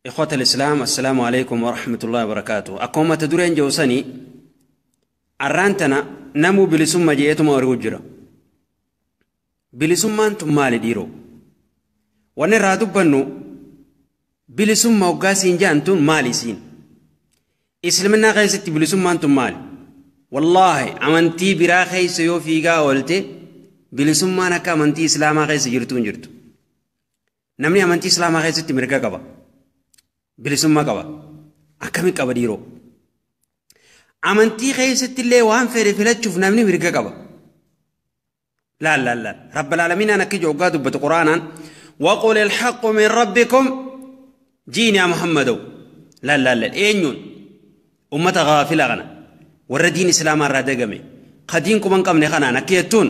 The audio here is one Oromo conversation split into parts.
إخوة الإسلام السلام عليكم ورحمة الله وبركاته. أقوم تدورين جوسني أرانتنا نمو بلسما جيتما ورجرا بلسما أنتم مالي ديرو ونرى دبنو بلسما وقاسين جانتم مالي سين إسلامنا غيستي بلسما أنتم مالي والله أمنتي براخي سيو فيغا ولتي بلسما نكا أمنتي إسلاما غيس جرتون جرتو نمني أمنتي إسلاما غيستي مرقا قبا bilisummaa qaba akkami qaba dhiiroo amantii keessatti illee waan fedhe filachuuf namni mirga qaba laal laal laal rabbal aalamiinaan akka ijoo hoggaa dubbatu quraanaan waqul ilhaqu min rabbikum jiin yaa muhammadow laal laal laal eenyuun ummata gaafila kana warra diin islaamaa irraa dagame ka diin kuma hin qabne kanaan akka jettuun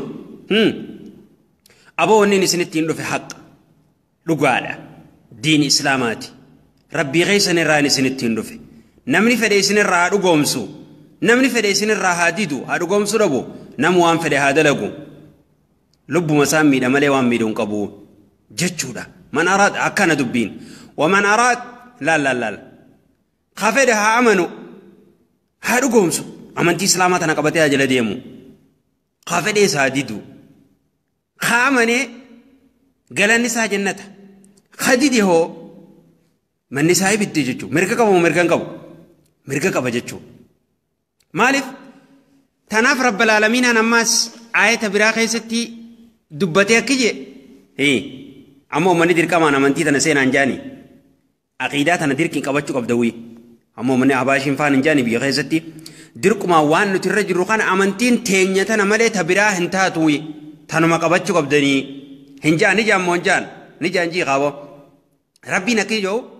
aboo wanni isinitti hin dhufe haqa dhugaadha diin islaamaati rabbii keessan irraa isinitti hin dhufe namni fedhe isin irraa haa dhugoomsu namni fedhe isin irraa haa didu haa dhugoomsu dhabu namu waan fedhe haa dalagu lubbuma isaan miidha malee waan miidhuu hin qabu jechuudha man araad akkana dubbiin waman araad laal laal laal ka fedhe haa amanu haa dhugoomsu amantii islaamaa tana qabatee haa jala deemu ka fedhe isaa didu ka amanee galanni isaa jannata ka dide hoo manni isaa ibidde jechuudha. Mirga qaba moo mirga hin qabu? Mirga qaba jechuudha. Maaliif? Tanaaf Rabbal Aalamiinaan ammaas aayata biraa keessatti dubbatee akki jee amma uummanni dirqamaan amantii tana seenaan jaani aqiidaa tana dirqiin qabachuu qabda wii amma uummanni Abaashiin faan hin jaani biyya keessatti dirqumaan waan nuti irra jirru kana amantiin teenya tana malee ta biraa hin taatu wii tanuma qabachuu qabdanii hin jaan ni jaan moo hin jaan ni jaan jii qaabo rabbiin akki jiru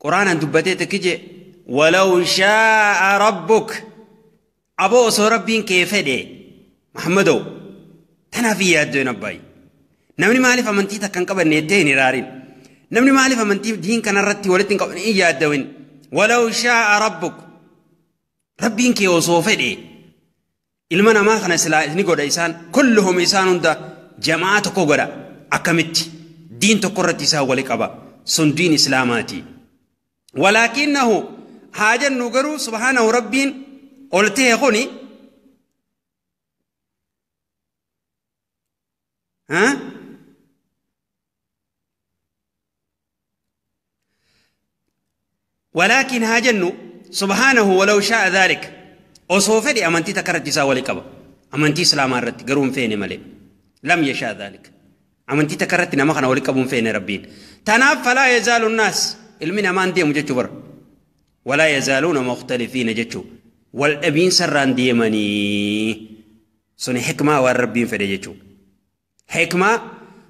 قرآن دبتي تكجي ولو شاء ربك أبو ربين كيف دي محمدو تنافي يا نباي نمني مالف أمنتي تكن قبل نيتين رارين نمني مالف أمنتي دين كان رتي ولتين قبل إيه يا ولو شاء ربك ربين كي وصوفه دي إلمنا ما خنا سلا نقول إنسان كلهم إنسان ده جماعة كوغرا أكمت دين تقرت إسا ولك أبا سن دين إسلاماتي ولكنه حاجة نقرو سبحانه ربين قلته خوني ها ولكن هاجنو سبحانه ولو شاء ذلك أصوفه دي أمنتي تكرت إسا ولك أبا أمنتي إسلاما رت قرون فيني ملي لم يشاء ذلك أمنتي تكرت نما خنا ولك أبون فيني ربين تناف فلا يزال الناس المنا ما عندي مجتشو بر ولا يزالون مختلفين جتشو والأبين سران ديماني سني حكمة والربين فدي جتشو حكمة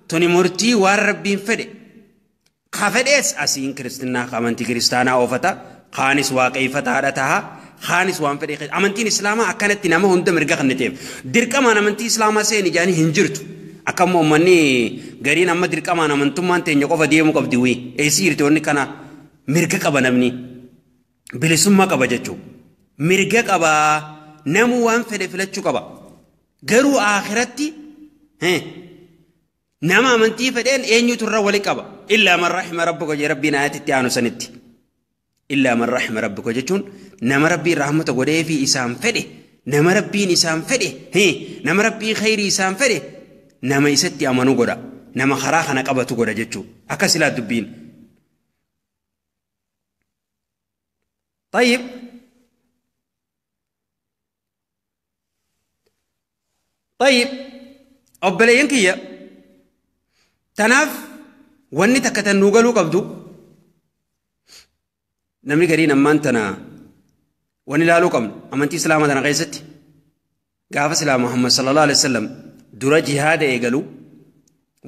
توني مرتي والربين فدي خافدس أسين كريستنا أمنتي كريستانا أوفتا خانس واقعي فتارتها خانس وان فدي أمنتي إسلاما أكنت نما هند مرجع خنتيف دركما أمنتي إسلاما سيني جاني هنجرتو akkam uummanni gariin amma dirqamaan amantummaan teenya qofa deemuu qabdi wii eessi jirti wanni kana mirga qaba namni bilisummaa qaba jechuudha mirga qaba namu waan fedhe filachuu qaba garuu akhiratti nama amantii fedheen eenyutu irra wali qaba illaa man rahima rabbuka jee rabbiin ayatitti aanu sanitti illaa man rahima rabbuka jechuun nama rabbiin rahmata godhee fi isaan fedhe nama rabbiin isaan fedhe nama rabbiin khayrii isaan fedhe nama isatti amanu godha nama karaa kana qabatu godha jechuu akka silaa dubbiin طيب طيب obboleeyyan kiyya tanaaf wanni takka tan nuu galuu qabdu namni gariin ammaan tana wanni ilaaluu qabnu amantii islaamaa tana keessatti gaafa silaa Muhammad sallallahu alaihi wasallam dura jihaada eegalu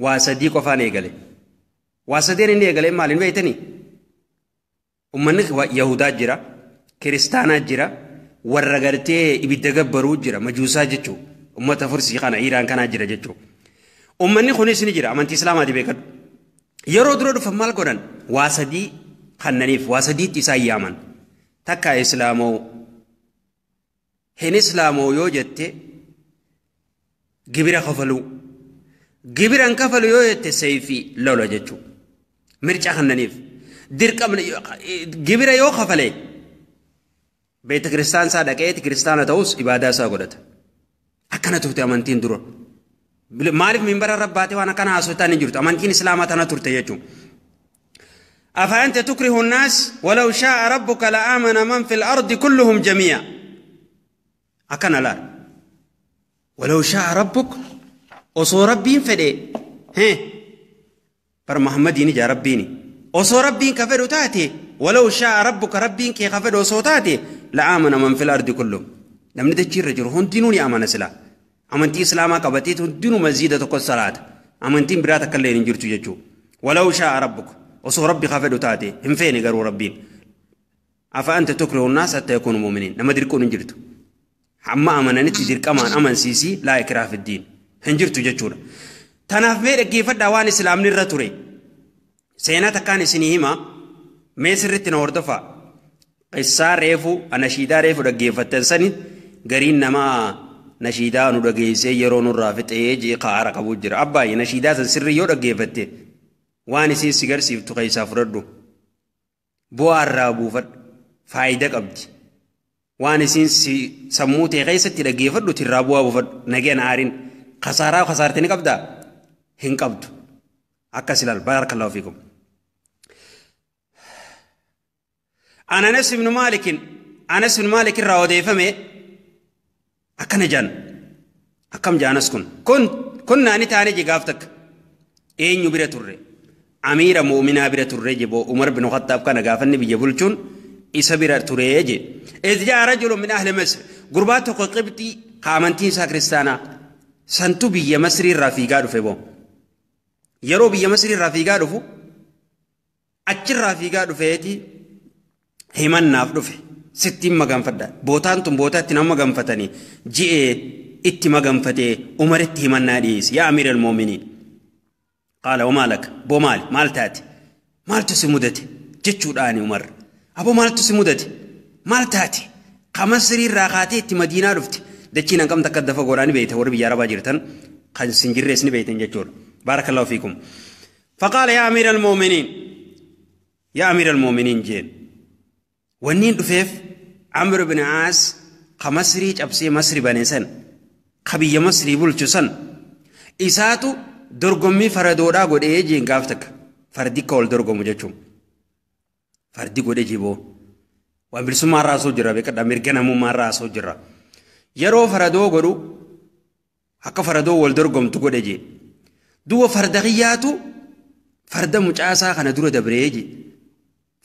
waa sadii qofaan eegale waa sadeen inni eegale maaliin beektanii ummanni yahudaa jira kiristaanaa jira warra gartee ibidda gabbaruu jira majuusaa jechuu ummata fursii kana iiraan kanaa jira jechuu ummanni kunis ni jira amantii islaamaati beekadhu yeroo dura dhufan maal godhan waa sadii kannaniif waa sadiitti isaan yaaman takka islaamoo hin islaamoo yoo jette gibira kafaluu gibiran kafalu yoo jette sayfii lola jechuu Mircaa kannaniif. Dirqamni gibira yoo kafale beeta kiristaan isaa dhaqeeti kiristaana ta'us ibaadaa isaa godhata. Akkana turte amantiin dura. Maaliif minbara rabbaatee waan akkana haasotaan hin jirtu? Amantiin islaamaa tana turte jechuudha. أفأنت تكره الناس ولو شاء ربك لآمن من في الأرض كلهم جميعا. أكن لا ولو شاء ربك أصو ربين فدي هي بر محمد ينجا ربيني أصو ربين كفر تاتي ولو شاء ربك ربين كي كفر أصو تاتي لآمن من في الأرض كلهم. لم ندشي الرجل هون دينوني آمن سلا أمنتي إسلاما قبتيت هون دينو مزيدة تقول صلاة أمنتين براتك اللي نجرتو ججو ولو شاء ربك وصو ربي خافدو تاتي هم فين قالوا ربين أفأنت تكره الناس حتى يكونوا مؤمنين لما دركون انجرتو عما أمنا نتجر كمان أمن سيسي لا إكراه في الدين هنجرتو جتشونا تناف ميرك كيف دوان إسلام نرتوري سيناتا كان سنيهما ميسرتنا وردفا قصة ريفو أنشيدا ريفو دقيفة تنسني قرين نما نشيدا ندقيسي يرون الرافت إيجي قارة قبوجر أباي نشيدا سري يو دقيفة waan isiin si garsiiftu keessaa fudhadhu. Bu'aa irraa buufadhu. Faayidaa qabdi. Waan isiin sammuu ta'e keessatti dhaggeeffadhu irraa bu'aa buufadhu. Nageen aariin. Kasaaraa kasaarte ni qabdaa? Hin qabdu. Akkas ilaal. Baarakallahu fiikum. An Anas ibn Maalik Anas ibn Maalik irraa odeeffame akkana jaan. Akkam jaanas kun? Kun naani taane je gaaf takka. Eenyu bira turre? أمير مؤمنا بira turre je bo Umar bin Khattab kana gaafanni biyya bulchuun isa bira ture je. إذ جاء رجل من أهل مصر gurbaa tokko qibxii amantiin isaa kiristaanaa santu biyya Masrii irraa fiigaa dhufe bo. Yeroo biyya Masrii irraa fiigaa dhufu achirraa fiigaa dhufeeti himannaaf dhufe sittiin maganfadha. Bootaan tun bootaatti nama maganfatanii ji'ee itti maganfatee Umaritti himannaa dhiyeesse yaa amiira al-mu'miniin. قال وما لك بو مال مال تاتي مال تسمدتي جتشوداني عمر ابو مال تسمدتي مال تاتي خمسري راخاتي تي مدينه رفت دچينا كم تكدف غوراني بيته ور بيا ربا جيرتن خن سنجريسني بيتن جچور بارك الله فيكم. فقال يا امير المؤمنين يا امير المؤمنين جين ونين دفيف عمرو بن عاص خمسري جبسي مصري بنسن خبيه مصري بولچسن إساتو dorgommii faradoodhaa godhee jeen gaaf takka fardi akka wal dorgomu jechuun fardi godhee jiboo waan bilisummaa irraa asoo jira beekadha mirga namummaa irraa asoo jira yeroo faradoo godhu akka faradoo wal dorgomtu godhe jee duuba farda qiyyaatu farda mucaasaa kana dura dabree jee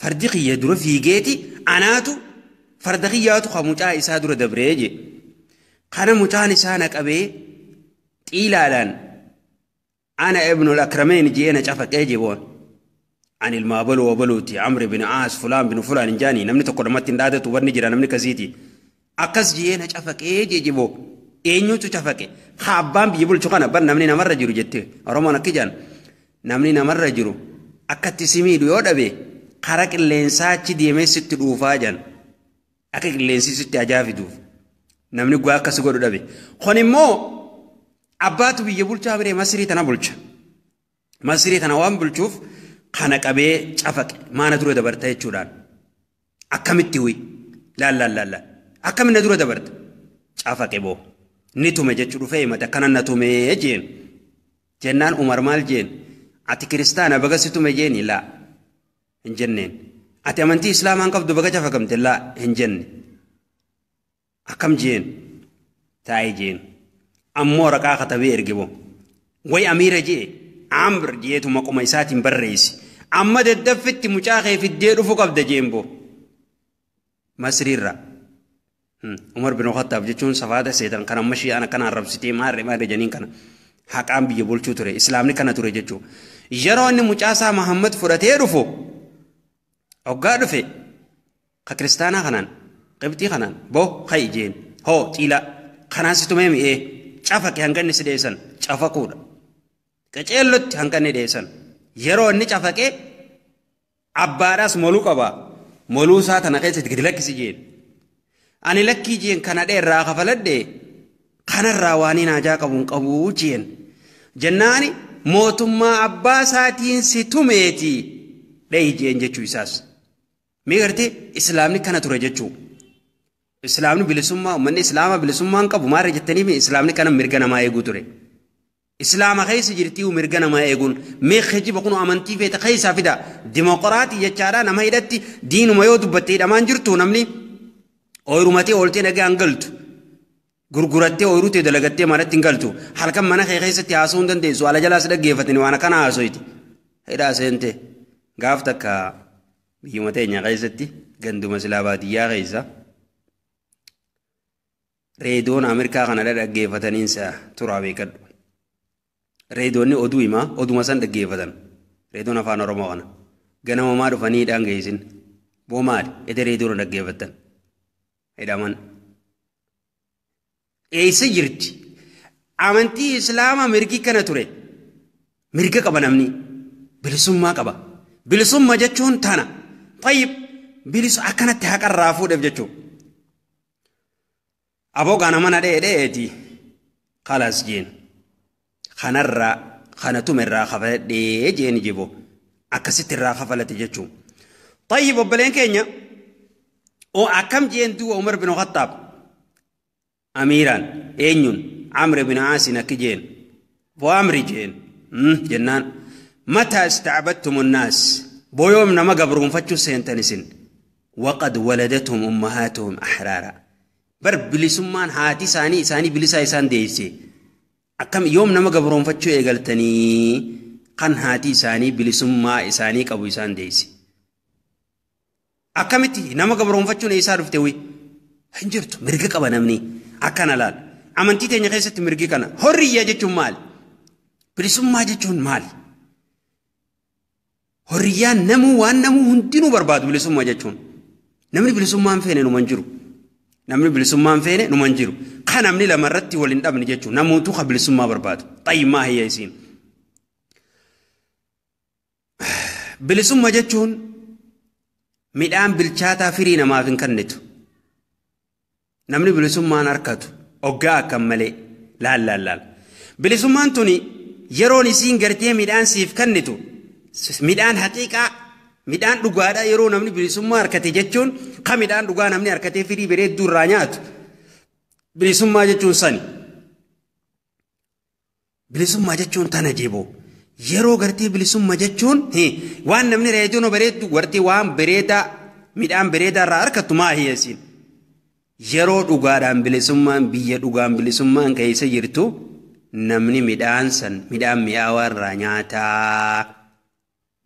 fardi qiyya dura fiigeeti anaatu farda qiyyaatu ka mucaa isaa dura dabree jee kana mucaan isaa na qabee xiilaadhaan أنا ابن الأكرمين جينا شافك أجي بون عن المابلو وبلوتي عمرو بن عاص فلان بن فلان جاني نمني تقول ما تندادت وبرني جرا نمني كزيتي أكس جينا شافك أجي جيبو إنيو تشافك خابان بيقول شو كان بر نمني نمر جرو جت أرمانا كيجان نمني نمر جرو أكتي سمي ليود أبي خرق اللينسات دي مس تدوفا جان أكيد اللينسي ست أجافي دوف نمني قوا كسر أبي خني مو abbaatu biyya bulchaa biree Masrii tana bulcha. Masrii tana waan bulchuuf kana qabee cafaqe maana dura dabarta jechuudhaan. Akkamitti wi laal laal laal akkamitti na dura dabarta cafaqe boo ni tume jechuu dhufee himate akkana na tume jeen jennaan Umar maal jeen ati kiristaana baga si tume jeeni laa hin jenneen ati amantii islaamaan qabdu baga cafaqamte laa hin jenne akkam jeen taa'ee jeen. Ammoo raqaa katabee erge boo way amiira jee Amr jeetu maquma isaatiin barreessi amma daddaffitti mucaa kee fiddee dhufu qabda jeen boo Masriirra Umar bin Khattab jechuun safaata seetan kan amma shi'aan akkana arrabsitee maarree maarree janiin kana haqaan biyya bulchuu ture islaamni kana ture jechuu yeroo inni mucaasaa Muhammad fudhatee dhufu hoggaa dhufe ka kiristaanaa kanaan qibxii kanaan boo ka'i jeen hoo xiila kanaan si tumee mi'ee cafaqe hanqanni si dheessan cafaquudha. Qaceellotti hanqanni dheessan yeroo inni cafaqee abbaadhaas moluu qaba. Moluu isaa tana keessatti gadi lakkisi jeen. Ani lakkii jeen kana dheerraa kafaladhe kanarraa waan hin hajaa qabu hin qabu jeen. Jennaani mootummaa abbaa isaatiin si tumeeti. Dhahi jeen jechuu isaas. Mee gartee islaamni kana ture jechuu. Islaamni bilisummaa uummanni islaama bilisummaa hin qabu maarra jettanii islaamni kana mirga namaa eeguu ture. Islaama keessa jirtii mirga namaa eeguun mee kijiba kun amantii feete keessaa fida dimokiraatii jechaadha nama hidhatti diinuma yoo dubbattee hidhamaan jirtu namni ooyirumatee ooltee nagaa hin galtu. Gurgurattee ooyiruutee dalagattee manatti hin galtu halkan mana kee keessatti haasa'uu hin dandeessu ala jalaas dhaggeeffatanii waan akkana haasoyti. Hidhaa seente gaaf takka biyyuma teenya keessatti ganduma silaa baadiyyaa keessa reediyoon Ameerikaa kana dhaggeeffataniinsa turaa beekadhu. Reediyoonni oduu himaa oduma san dhaggeeffatan reediyoon afaan Oromoo kana ganamamaa dhufanii hidhaan geessin boo maali ede reediyoon dhaggeeffattan hidhaman. Eessa jirti amantii islaamaa mirgi kana ture mirga qaba namni bilisummaa qaba bilisummaa jechuun tana tayyib bilisu akkanatti haqarraa fuudheef jechuun. Aboo kana mana dheedheeti khalaas jeen kanarraa kana tumerraa kafaladhee jeen jibo akkasitti irraa kafalate jechuun. Tayyib obboleen keenya oo akkam jeen du'a Umar bin Khattaab amiiraan eenyuun Amr bin Aasin akki jeen boo Amri jeen jennaan mataa istacbadtum annaas boo yoom nama gabruunfachuu seentan isin waqad waladathum ummahaatuhum ahraara. Bar bilisummaan haati isaanii isaanii bilisaa isaan deeyse akkam yoom nama gabroonfachuu eegaltanii kan haati isaanii bilisummaa isaanii qabu isaan deeyse akkamitti nama gabroonfachuun eessaa dhufte wi hin jirtu mirga qaba namni akkana laal amantii teenya keessatti mirgi kana horriyyaa jechuun maali bilisummaa jechuun maali horriyyaan namuu waan namuu hundinuu barbaadu bilisummaa jechuun namni bilisummaa hin feene numa hin jiru. Namni bilisummaa hin feene numa hin jiru. Kan namni lamarratti wal hin dhabne jechuun namoota kan bilisummaa barbaadu. Xayyimaa hiyya isiin. Bilisummaa jechuun midhaan bilchaataa firii namaaf hin kennitu. Namni bilisummaan harkatu oggaa akkam malee laal laal laal. Bilisummaan tuni yeroon isiin gartee midhaan siif kennitu midhaan haqiiqaa midhaan dhugaadha yeroo namni bilisummaa harkate jechuun kan midhaan dhugaa namni harkatee firii bareedduu irraa nyaatu bilisummaa jechuun sani. Bilisummaa jechuun tana jeboo yeroo gartee bilisummaa jechuun waan namni reediyoon bareeddu gartee waan bareedaa midhaan bareedaa irraa harkattu maa hiyyeessiin. Yeroo dhugaadhaan bilisummaan biyya dhugaan bilisummaan keessa jirtu namni midhaan san midhaan mi'aawaa irraa nyaataa.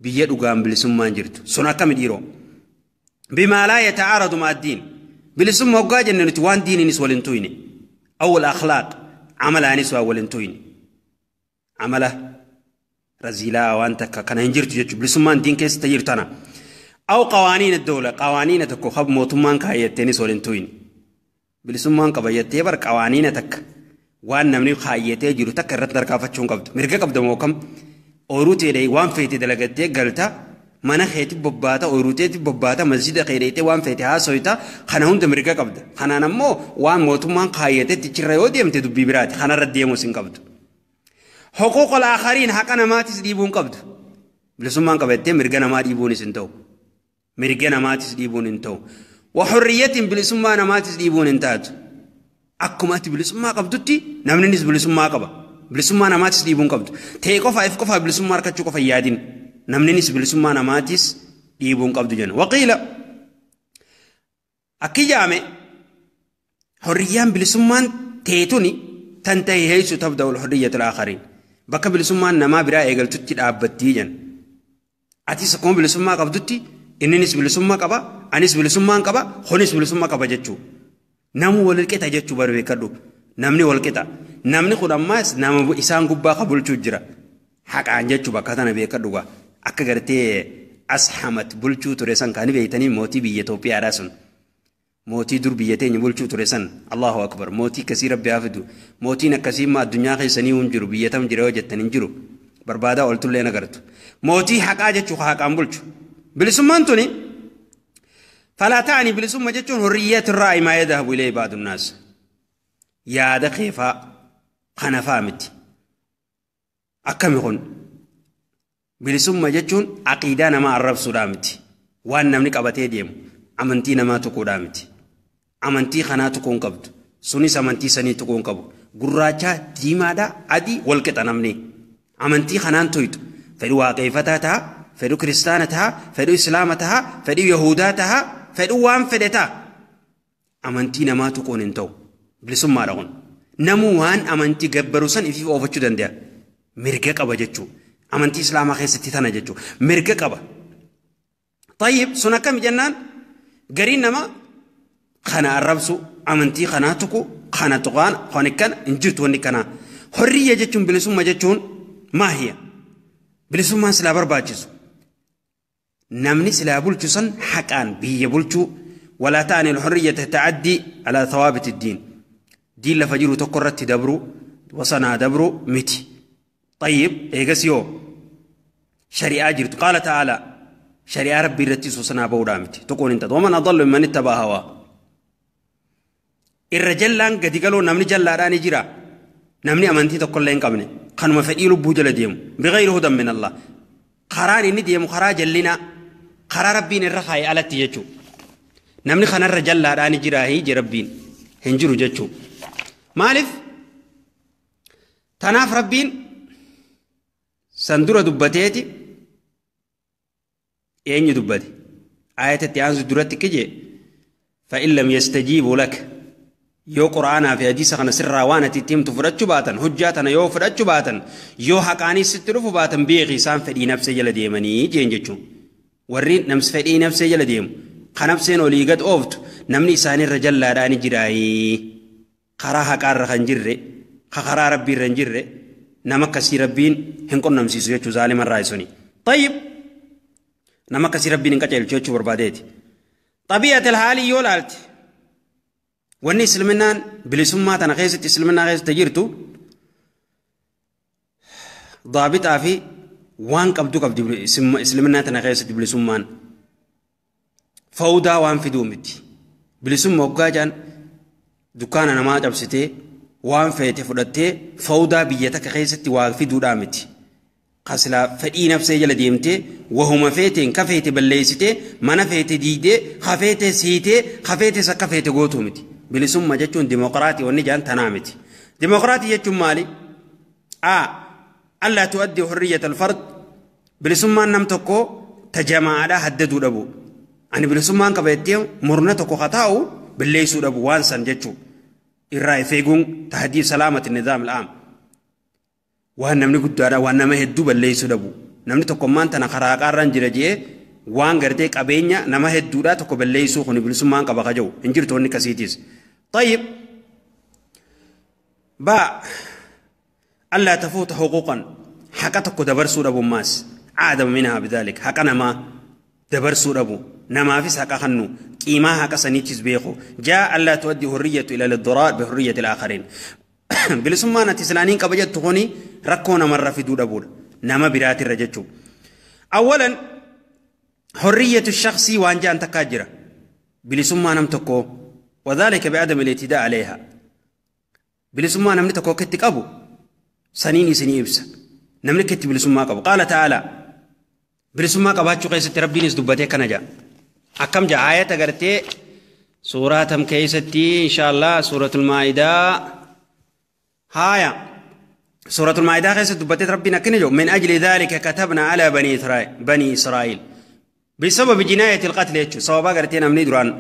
Biyya dhugaan bilisummaan jirtu sun akkami dhiiroo bimaa laa yatacaaradu ma'a addiin bilisummaa hoggaa jenne nuti waan diiniinis wal hin tuyne awwal akhlaaq amalaanis waan wal hin tuyne amala raziilaa waan takka kana hin jirtu jechuudha bilisummaan diin keessa jirtu tana aw qawaaniin dawla qawaaniina tokko qab mootummaan kaayyatteenis wal hin tuyne bilisummaan qabayyattee bar qawaaniina takka waan namni kaayyatee jiru takka irratti tarkaanfachuu hin qabdu mirga qabda moo kam ooyiruuteedha waan feete dalagattee galta mana keetti bobbaata ooyiruuteetti bobbaata masjida keedeetee waan feete haasoyta kana hunda mirga qabda kanaan ammoo waan mootummaan kaayyatetti chirra yoo deemte dubbii biraati kanarra deemus hin qabdu. Huquuqa al-aakhariin haqa namaatis dhiibuu hin qabdu bilisummaan qabattee mirga namaa dhiibuunis hin ta'u mirga namaatis dhiibuun hin ta'u wa hurriyyatin bilisummaa namaatis dhiibuun hin taatu akkuma ati bilisummaa qabdutti namninis bilisummaa qaba. Bilisummaa namaatis dhiibuu hin qabdu. Ta'e qofa if qofa bilisummaa harkachuu qofa yaadin. Namninis bilisummaa namaatis dhiibuu hin qabdu jenna. Waqiila akki jaame hurriyyaan bilisummaan teetuni tan ta'e heessu tabda'u hurriyyatul aakhariin. Bakka bilisummaan namaa biraa eegaltutti dhaabbattii jenna. Atis akkuma bilisummaa qabdutti inninis bilisummaa qaba, anis bilisummaan qaba, kunis bilisummaa qaba jechuu. Namuu wal qixa jechuu bari beekadhu. Namni wal qixa. Namni kun ammaas nama isaan gubbaa ka bulchuu jira. Haqaan jechuu bakka tana beekadhu gaa. Akka gartee Ashamat bulchuu ture san kan beektanii mootii biyya Itoophiyaadhaa sun. Mootii dur biyya teenya bulchuu ture san Allahu akbar mootii akkasii rabbi haa fidu. Mootiin akkasii immoo addunyaa keessanii hin jiru biyya tam jira yoo jettan hin jiru. Barbaadaa oltullee nagartu. Mootii haqaa jechuu haqaan bulchu. Bilisummaan tuni falaa ta'anii bilisummaa jechuun hurriyyatu ra'ayi maa yadhabu ilayhi ba'du nnaas. Yaada keefaa kana faa miti. Akkami kun Bilisummaa jechuun aqiidaa namaa arrabsuudhaa miti. Waan namni qabatee deemu amantii namaa tuquudhaa miti. Amantii kanaa tuquu hin qabdu. Sunis amantii sanii tuquu hin qabu. Gurraachaa, diimaadhaa, adii wal qixa namni. Amantii kanaan tuytu. Fedhu waaqeeffataa ta'a, fedhu kiristaana ta'a, fedhu islaama ta'a, fedhu yahudaa ta'a, fedhu waan fedhe ta'a. Amantii namaa tuquun hin ta'u. Bilisummaadha kun. Namuu waan amantii gabbaru san ifiif oofachuu danda'a. Mirga qaba jechuudha. Amantii islaamaa keessatti tana jechuudha. Mirga qaba. Tayyib sun akkami jennaan gariin nama kana arrabsu amantii kanaa tuqu kana tuqaan kan akkana hin jirtu wanni kanaa. Horriyya jechuun bilisummaa jechuun maahiya. Bilisummaan silaa barbaachisu. Namni silaa bulchu san haqaan biyya bulchuu walaa ta'an al-hurriyya tata'addi ala thawaabit ad-diin. Diin lafa jiru tokko irratti dabru wasanaa dabru miti. Tayyib eegas yoo shari'aa jirtu qaala ta'ala shari'aa rabbii irratti wasanaa ba'uudhaa miti tuquun hin taatu. Waman adallu mimman ittabaa hawaa. Irra jallaan gadi galoo namni jallaadhaan ni jira. Namni amantii tokkollee hin qabne kanuma fedhii lubbuu jala deemu bighayri hudan min Allah. Karaan inni deemu karaa jallinaa karaa rabbiin irra kaa'e alatti jechuudha. Namni kanarra jallaadhaan ni jira hiji rabbiin hin jiru jechuudha. Maaliif? Tanaaf rabbiin san dura dubbateeti eenyu dubbate? Aayatatti aansu duratti kije fa'in lam yastajiibuu laka yoo quraanaa fi hadiisa kana sirraa waan ati itti himtu fudhachuu baatan hojjaa tana yoo fudhachuu baatan yoo haqaanis sitti dhufu baatan beeki isaan fedhii nafsee jala deemanii jeen jechuun. Warri namsi fedhii nafsee jala deemu kan nafseen olii gad ooftu namni isaanirra jallaadhaan jiraayii karaa haqaarra kan jirre karaa rabbiirra hin jirre nama akkasii rabbiin hin qunnamsiisu jechuu zaalimarraa isuni. Tayyib nama akkasii rabbiin hin qajeelchu jechuu barbaadeeti. Xabii'atil haalii yoo laalte wanni islaaminaan bilisummaa tana keessatti islaaminaa keessatti jirtu daabixaa fi waan qabdu qabdi islaaminaa tana keessatti bilisummaan fawdaa waan fiduu miti. Bilisummaa hoggaa jaan dukkaana namaa cabsitee waan feete fudhattee fawdaa biyya takka keessatti waa fiduudhaa miti. Kasilaa fedhii nafsee jala deemtee wahuma feeteen ka feete balleessitee mana feete diidee ka feete siitee ka feetes akka feete gootuu miti. Bilisummaa jechuun dimokiraatii wanni jaan tanaa miti. Dimokiraatii jechuun maali? Allaa tu'addi hurriyyata al-fard. Bilisummaan nam tokkoo ta jamaadhaa haddaduu dhabu. Ani bilisummaan qaba jettee murna tokko haa taa'u balleessuu dhabu waan san jechuudha. Irraa if eeguun tahdii salaamati nizaam al-aam. Waan namni guddaadha waan nama hedduu balleessuu dhabu. Namni tokkummaan tana karaa qaarraan jira jee waan gartee qabeenya nama hedduudhaa tokko balleessuu kun bilisummaan qaba ka jiru hin jirtu wanni akkasiitis. Tayyib baa allaa tafuuta huquuqan haqa tokko dabarsuu dhabummaas aadama minhaa bidhaalik haqa namaa dabarsuu dhabu namaafis haqa kennu qiimaa haqa saniitis beeku jaa allaa tuaddi hurriyyatu ila lidiraar bihurriyyati alaakhariin. Bilisummaan ati islaaniin qaba jettu kuni rakkoo namarra fiduu dhabuudha nama biraatirra jechuudha. Awwalan hurriyyatu shakhsii waan ja'an takkaa jira bilisummaa nam tokkoo wadhaalika bi'adami al-i'tidaa alayha. Bilisummaa namni tokko akka itti qabu saniin isinii ibsa namni akka itti bilisummaa qabu. Qaala ta'aalaa bilisummaa qabaachuu keessatti rabbiinis dubbatee akkana ja'a. Akkam ja'a aayata gartee suuraa tam keessatti inshaallah suuratul maa'idaa haaya suuratul maa'idaa keessatti dubbatee rabbiin akkana jedhu min ajli dhaalika katabna alaa banii israa'iil bisababi jinaayati alqatl jechuudha. Sababa gartee namni duraan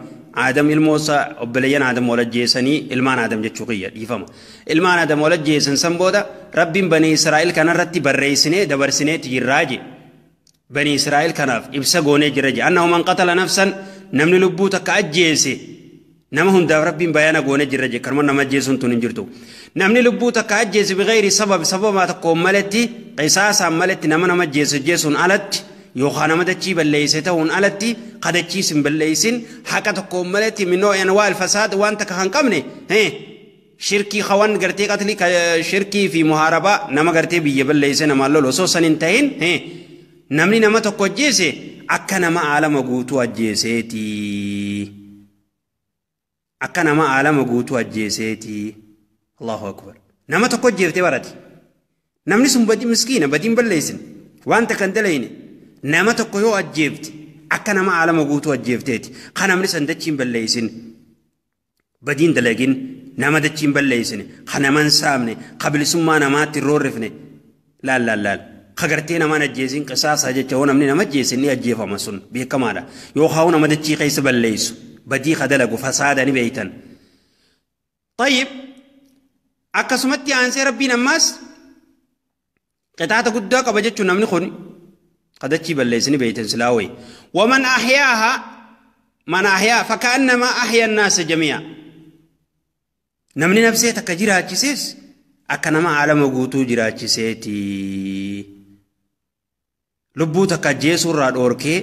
Aadam ilmoosa obboleeyyan Aadam wal ajjeesanii ilmaan Aadam jechuu kiyya dhiifama. Ilmaan Aadam wal ajjeesan san booda rabbiin banii Israa'el kanarratti barreessinee dabarsinee jirraa je. Banii Israa'el kanaaf ibsa goonee jira je. Annahu man qatala nafsan namni lubbuu takka ajjeese nama hundaaf rabbiin bayaana goonee jira je. Kanuma nama ajjeesuun tun hin jirtu. Namni lubbuu takka ajjeese bighayri sabab sababa tokkoon maletti qisaasaan maletti nama nama ajjeese ajjeesuun alatti yookaan nama dachii balleeyse ta'uun alatti qadachiis hin balleeysin haqa tokkoon maletti minoo anwaa alfasaad waan takka kan qabne shirkii kawan gartee qatlii shirkii fi muhaarabaa nama gartee biyya balleeyse namaan lolu osoo san hin ta'in namni nama tokko ajjeese akka nama aalama guutuu ajjeeseeti. Akka nama aalama guutuu ajjeeseeti. Allahu akbar. Nama tokko ajjeeftee barati. Namni sun badii miskiina badiin balleeysin. Waan takka hin dalayne nama tokko yoo ajjeefte akka nama aalama guutuu ajjeefteeti. Kan namni san dachiin balleessin badiin dalagin nama dachiin balleessine kan nama hin saamne kan bilisummaa namaatti hin roorrifne laal laal laal. Kagartee namaan ajjeesin qisaasaa jecha hoo namni nama ajjeesin ni ajjeefama sun beekamaadha. Yoo haa nama dachii keessa balleessu badii ka dalagu fasaada ni beeytan. Tayyib akkasumatti aansee rabbiin ammaas qixaata guddaa qaba jechuun namni kun qadachii balleessi ni beeytan silaa wayi. Waman ahyaaha man ahyaa fakkaannamaa ahya annaasa jamii'a. Namni nafsee takka jiraachisees akka nama aalama guutuu jiraachiseeti. Lubbuu takka ajjeesuu irraa dhoorkee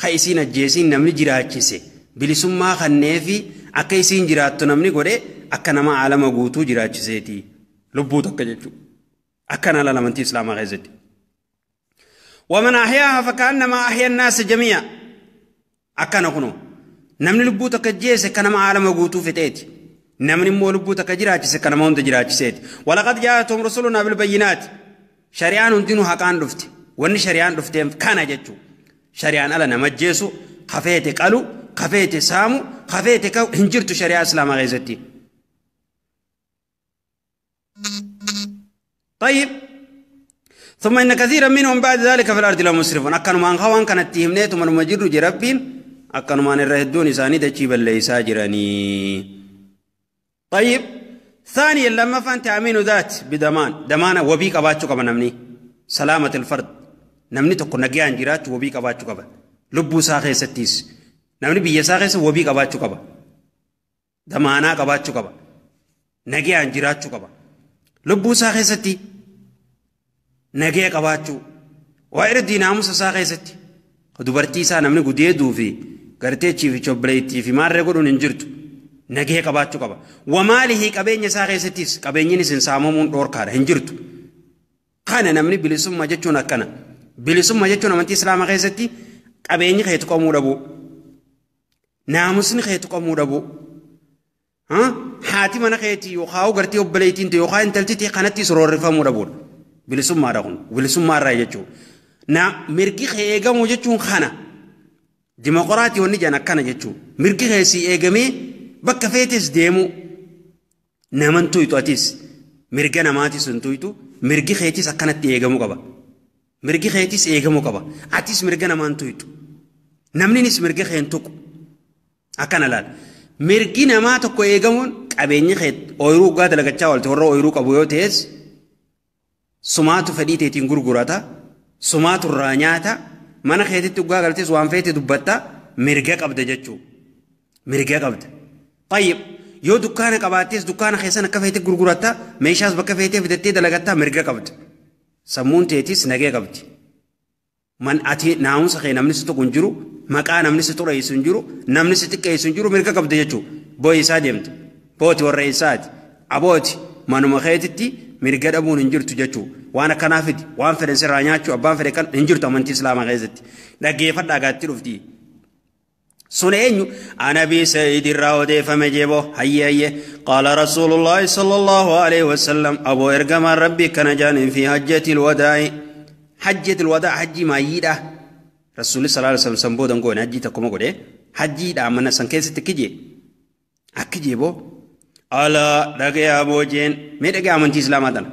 ka isiin ajjeesiin namni jiraachise bilisummaa kanneefi akka isiin jiraattu namni godhe akka nama aalama guutuu jiraachiseeti. Lubbuu takka jechuudha. Akkana laala amantii Islaamaa keessatti. Waman ahyaaha fakkaannamaa ahya annaasa jamii'a. Akkana kunoo namni lubbuu takka ajjeese akka nama aalama guutuu fixeeti. Namni immoo lubbuu takka jiraachise akka nama hunda jiraachiseeti. Walaqad jaa'atuhum rusulunaa bilbayyinaati. Shari'aan hundinuu haqaan dhufte. Wanni shari'aan dhufteef kana jechuudha. Shari'aan ala nama ajjeesu, kafeete qalu, kafeete saamu, kafeete hin jirtu shari'aa Islaamaa keessatti. طيب ثم إن كثيرا منهم بعد ذلك في الأرض لمسرفون. أكنوا خوان كانت تهمنيت من مجر جربين أكنوا الرهدون إساني دجيب اللي ساجرني. طيب ثانيا لما فانت أمين ذات بدمان دمانة وبيك أباتشو كما نمني سلامة الفرد نمني تقول نجيان جرات وبيك أباتشو كما لبو ساخي ستيس نمني بيا ساخي وبيك أباتشو كما دمانة أباتشو كما نجيان جراتشو كما لبو ساخي ستي نجيا قباتشو وإردي ناموس ساخي ستي dubartii isaa namni gudeeduu fi garteechii fi chobbileettii fi maarree godhuun hin jirtu. Nagahee qabaachuu qaba. Wamaalihii qabeenya isaa keessattis qabeenyinis hin saamamuun dhoorkaadha hin jirtu. Kana namni bilisummaa jechuun akkana. Bilisummaa jechuun amantii Islaamaa keessatti qabeenyi keetu qomuu dhabuu. Naamusni keetu qomuu dhabuu. Haati mana keetii yookaan gartee obboleettiin ta'e yookaan intalti ta'e kanattis roorrifamuu dhabuudha. Bilisummaadha kun bilisummaa irraa jechuudha. Na mirgi kee eegamuu jechuun kana. Dimokiraatii wanni jedhan akkana jechuudha. Mirgi kee si eegamee bakka feetes deemuu naman tuytu atis mirga namaatis hin tuytu mirgi keetis akkanatti eegamuu qaba. Mirgi keetis eegamuu qaba. Atis mirga namaan tuytu. Namninis mirga kee hin tuqu. Akkana laala. Mirgi namaa tokko eegamuun qabeenyi kee ooyiruu dhugaa dalagachaa oolte warra ooyiruu qabu yoo ta'es sumaatu fedhii teetiin gurgurata. Sumaatu irraa nyaata. Mana keetitti dhugaa galtees waan feete dubbatta mirga qabda jechuudha. Mirga qabda. طيب yoo dukkaana qabaattees dukkaana keessan akka feete gurguratta meeshaas bakka feetee fidattee dalagatta mirga qabda. Sammuun teetis nagee qabdi. Man ati naamusa kee namni si tuqu hin jiru, maqaa namni si xureessu hin jiru, namni si xiqqeessu hin jiru mirga qabda jechuudha. Booyi isaa deemte. Booti warra isaati. Abooti manuma keetitti mirga dhabuun hin jirtu jechuudha. Waan akkanaa fidi waan fedhan sirraa nyaachuu abbaan fedhe kan hin jirtu amantii Islaamaa keessatti. Dhaggeeffadhaa gaatti dhufti. Sun eenyu? Anabii Sa'iid irraa odeeffame jeeboo hayyee hayyee qaala Rasuulullaahi sallallahu alaihi wasallam aboo ergamaan rabbii kana jaaniin fi hajjatil wadaa'i. Hajjatil wadaa hajjii maayyiidha. Rasuulli sallallahu alaihi wasallam san boodan goone hajjii takkuma godhe hajjiidha mana san keessatti kijee akki jeeboo alaa dhagayaa boojeen mee dhagayaa amantii Islaamaa tana.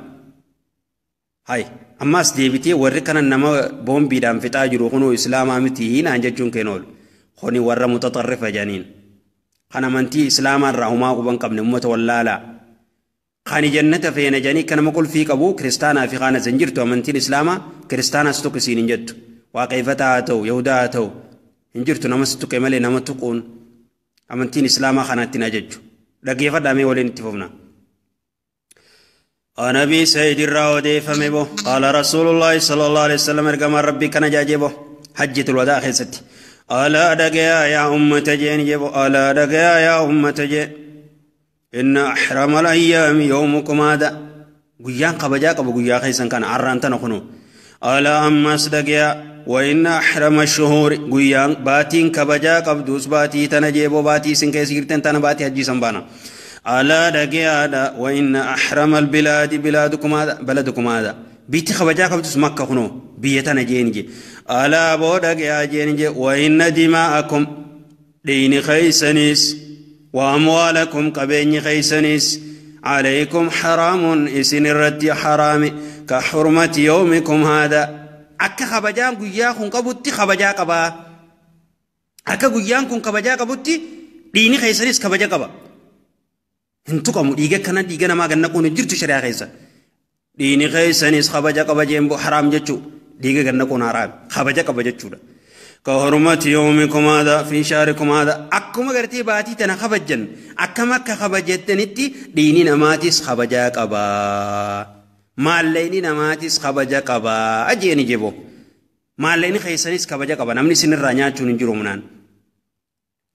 Hai ammas deebitee warri kana nama boombiidhaan fixaa jiru kunuu Islaamaa miti naan jechuun keen oolu. Kuni warra mutaxarrifa jedhaniin. Kan amantii Islaamaa irraa homaa quban qabne uummata wallaalaa. Kan jannata feena jedhanii kan nama qulfii qabu kiristaanaa fi kaana hin jirtu amantiin Islaamaa kiristaanaas tuqu isiin hin jettu. Waaqeffataa haa ta'u Yahudaa haa ta'u hin jirtu namas tuqe malee nama tuquun amantiin Islaamaa kanatti hin ajajju. Dhaggeeffadhaa mee waliin itti fufna. Anabii Sa'iid irraa odeeffame boo qaala Rasuulullaahi sallallahu alaihi wasallam ergamaan rabbii kana jaajee boo hajjatul wadaa keessatti. ألا دقيا يا أمة جين جبو ألا دقيا يا أمة جين إن أحرم الأيام يومكم هذا قيان قبجا قبو قيا خيسا كان عران تنخنو ألا أمس دقيا وإن أحرم الشهور قيان باتين كبجا قبدوس باتي تنجيبو باتي سنكيس جرتن تنباتي هجي سنبانا ألا دقيا وإن أحرم البلاد بلادكم هذا بلدكم هذا Biitti kabajaa qabdus Makka kunoo biyya tana jeen je. Alaa booda gayaa jeen je wa inna dimaa'akum dhiini keeysanis wa amwaalakum qabeenyi keeysanis عليكم حرام إسن الرد حرام كحرمة يومكم هذا. أكا خبجان قياكم قبوتي خبجا قبا. أكا قياكم خبجا قبوتي ديني خيسانيس خبجا قبا. انتو ديغا كنا ديغا نما غنكون جرتو شريعة خيسا. ديني خيسانيس خبجا قبا جيمبو حرام جتشو. ديغا غنكون حرام خبجا قبا جتشو. كحرمة يومكم هذا في شهركم هذا. أكما غرتي باتي تنا خبجن. أكما كخبجتنتي ديني نماتيس خبجا قبا. ماليني نماتيس خبجا قبا. أجيني جيبو. ماليني خيسانيس خبجا قبا. نمني سن الرانيا چون منان.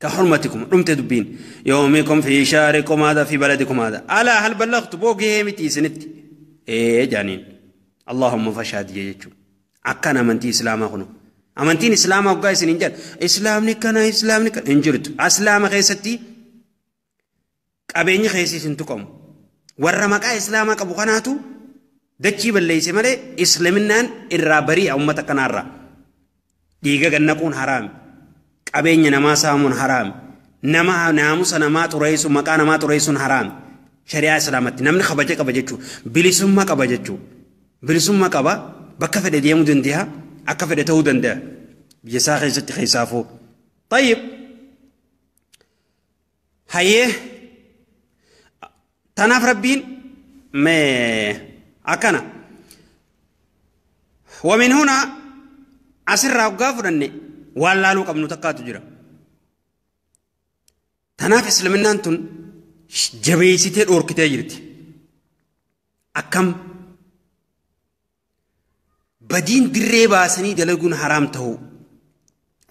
كحرمتكم رمت دبين يومكم في شهركم هذا في بلدكم هذا. ألا هل بلغت بوغي متي سنت إيه جانين. اللهم فشهد يجو. أكنا منتي إسلاما خنو. أمانتين إسلام أو قايس إنجل إسلام نكنا إسلام نكنا إنجلت أسلام خيستي أبيني خيسي سنتكم ورمك إسلام أبو قناتو دتشي بالليس مالي إسلامنا الرابري أو متكنارا ديجا نكون حرام أبيني نما سامون حرام نما ناموس نما ترئيس مكان ما ترئيس حرام شريعة سلامتي نمن خبجة كبجتشو بلسما كبجتشو بلسما كبا بكفة ديامو دندها أكفر تهودن ده بيساخي ست خيسافو. طيب هاي تناف ربين ما أكنا. ومن هنا أسر راقافرني ولا لو قبل نتقات جرا تناف إسلامنا أنتم جبيسيتي أوركتاجرتي أكم بدين دري باسني دلقون حرام تهو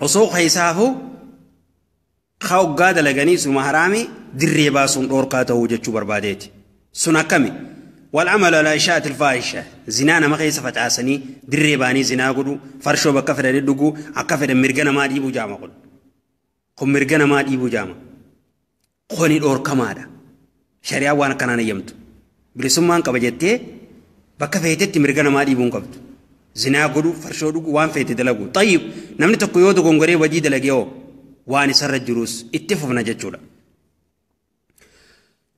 وصو خيسافو خاو قاد لغني سوما حرامي دري باسون دوركا تهو جتشو برباديت سنة كمي. والعمل على إشاعة الفاحشة زنا ما خيسا فتعاسني دري باني زنا قدو فرشو بكفر ردقو عكفر مرغنا ما ديبو جامع قد قم مرغنا ما ديبو جامع قوني دوركا مادا شريعة وانا كانان يمتو بلسمان كبجتي بكفيتت مرغنا ما ديبون قبتو زنا قدو فرشو دقو وان فيت دلقو. طيب نمني تقو يودو غنغري ودي دلقيو وان سر الجروس اتفقنا جتشولا.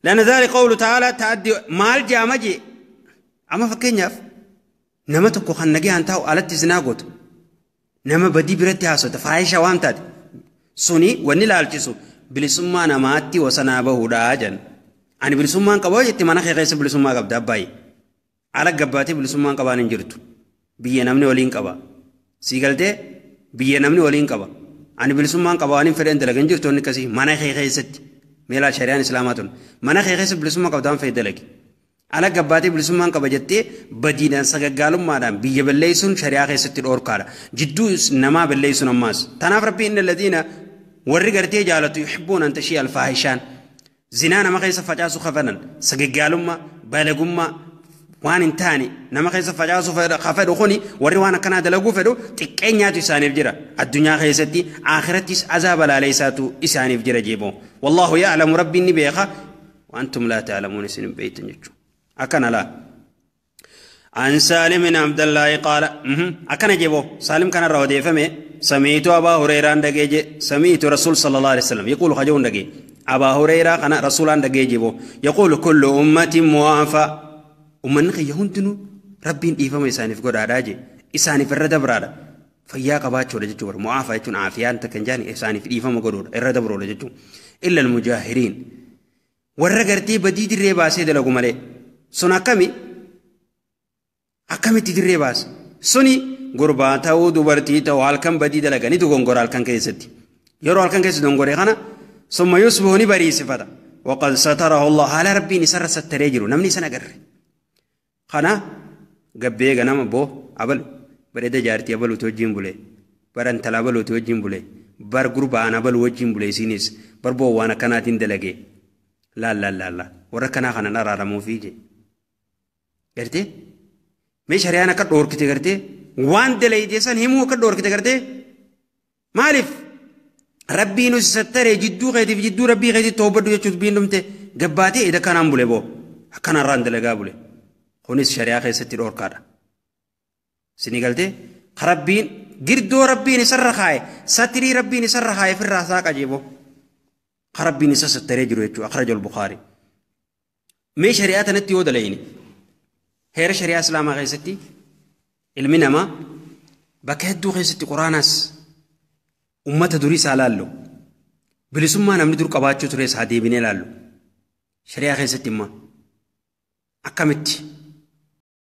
لأن ذلك قوله تعالى تعدي مال جامجي أما فكينياف نما تقو خنقي أنتاو ألت زنا قد نما بدي برتي هاسو تفايشة وانتاد سوني ونلالتسو بلسما نماتي وسنابه داجن. أنا بلسما قبوجتي مانا خيغيس بلسما قبدا باي على قباتي بلسما قبان جرتو biyya namni waliin qaba sii galtee biyya namni waliin qaba ani bilisummaan qaba waan hin fedhan dalagan jirtu inni akkasii mana kee keessatti meelaa shari'aan islaamaa tun mana kee keessa bilisummaa qabda waan fedhe dalagi ala gabbaatee bilisummaan qaba jettee badiidhaan sagaggaalummaadhaan biyya balleessuun shari'aa keessatti dhoorkaadha jidduu namaa balleessuun ammaas tanaaf rabbi inna alladhiina warri gartee jaalatu yuhibbuun an tashii alfaahishaan zinaa nama keessa facaasu kafanan sagaggaalummaa balagummaa waan hin taane nama keessa facaasu fedhu kuni warri waan akkanaa dalaguu fedhu xiqqeenyaatu isaaniif jira addunyaa keessatti akhirattis azaaba laaleessaatu isaaniif jira jeeboo wallaahu ya'lamu rabbiin ni beeka وأنتم لا تعلمون isin hin beektan jechuudha akkana laa. عن سالم بن عبد الله قال أكن جيبو سالم كان الرودي فمي سمعت أبا هريرة دقيج سمعت رسول صلى الله عليه وسلم يقول خجون دقي أبا هريرة كان رسول دقي جيبو يقول كل أمة معافى ومن خيهون ربين إيفا إساني في قد عراجي إساني في الردب رادا فيا قباتشو رجتشو معافى يتون عافيان تكنجاني إساني في إيفا مقرور الردب رجتشو إلا المجاهرين ورقرتي بديد الربا سيد لقو مالي سنة كمي أكمي تدري باس سني غربا تاو دوبرتي تاو هالكم بديد لغني تو غونغور هالكم كيستي يرو هالكم كيس دونغوري خنا ثم يصبحني بري صفتا وقد ستره الله على ربي نسر ستريجرو نمني سنقر خنا غبي غنم بو أبل بريد جارتي أبل توجين بولي بران تلابل توجين بولي بر غربا أنا بل وجين بولي سينيس بربو وانا كناتين دلغي لا لا لا لا وركنا خنا نرى رمو فيجي قرتي mee shari'aan akka dhoorkite gartee waan dalayte san himuu akka dhoorkite gartee maaliif rabbiin nu sattaree jidduu keetiif jidduu rabbii keetiif toobadhu jechuun dubbiin dhumte gabbaatee eda kanaan bule boo akkanarraan dalagaa bule kunis shari'aa keessatti dhoorkaadha. Isinii galtee rabbiin girdoo rabbiin isarra kaaye satirii rabbiin isarra kaaye firraa saaqa jeeboo rabbiin isa sattaree jiru jechuudha akhrajal Bukhari. Mee shari'aa tanatti yoo dalayne heera shari'aa islaamaa keessatti ilmi namaa bakka hedduu keessatti quraanaas ummata durii isaa laallu bilisummaa namni dur qabaachuu ture isaa deebinee laallu shari'aa keessatti immoo akkamitti